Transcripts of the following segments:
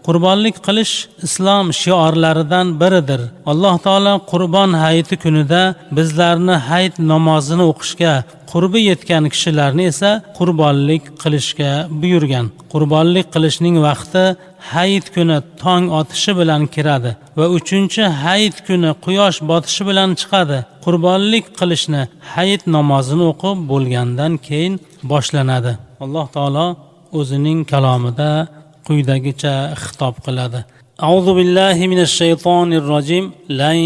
Qurbonlik qilish islom shiorlaridan biridir. Alloh taolo Qurbon hayiti kunida bizlarni hayit namozini o'qishga, qurbi yetgan kishilarni esa qurbonlik qilishga buyurgan. Qurbonlik qilishning vaqti hayit kuni tong otishi bilan kiradi va 3-hayit kuni quyosh botishi bilan chiqadi. Qurbonlik qilishni hayit namozini o'qib bo'lgandan keyin boshlanadi. Alloh taolo o'zining kalomida quyidagicha xitob qiladi: أعوذ بالله من الشيطان الرجيم. لن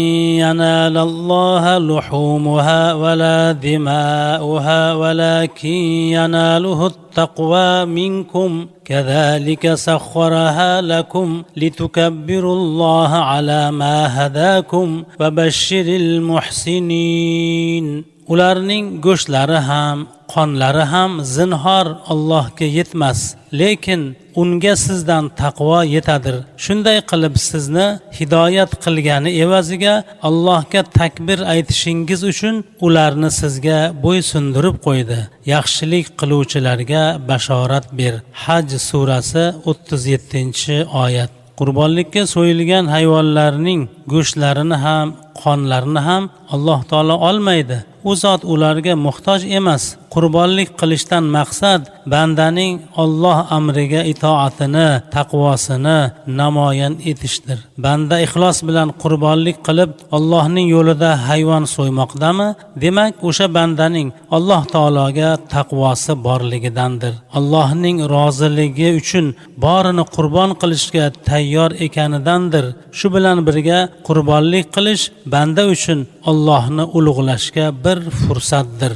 ينال الله لحومها ولا دماؤها ولكن يناله التقوى منكم، كذلك سخرها لكم لتكبروا الله على ما هداكم وبشر المحسنين. Ularning go'shtlari ham, qonlari ham zinhor Allohga yetmas, lekin unga sizdan taqvo yetadir. Shunday qilib, sizni hidoyat qilgani evaziga Allohga takbir aytishingiz uchun ularni sizga bo'ysundirib qo'ydi. Yaxshilik qiluvchilarga bashorat ber. Haj surasi, 37-oyat. Qurbonlikka so'yilgan hayvonlarning go'shtlarini ham, qonlarini ham Alloh taolo olmaydi. U zot ularga muhtoj emas. Qurbonlik qilishdan maqsad bandaning Olloh amriga itoatini, taqvosini namoyon etishdir. Banda ixlos bilan qurbonlik qilib, Allohning yo'lida hayvon so'ymoqdami, demak, o'sha bandaning Alloh taologa taqvosi borligidandir, Allohning roziligi uchun borini qurbon qilishga tayyor ekanidandir. Shu bilan birga qurbonlik qilish banda uchun Ollohni ulug'lashga bir fursatdir.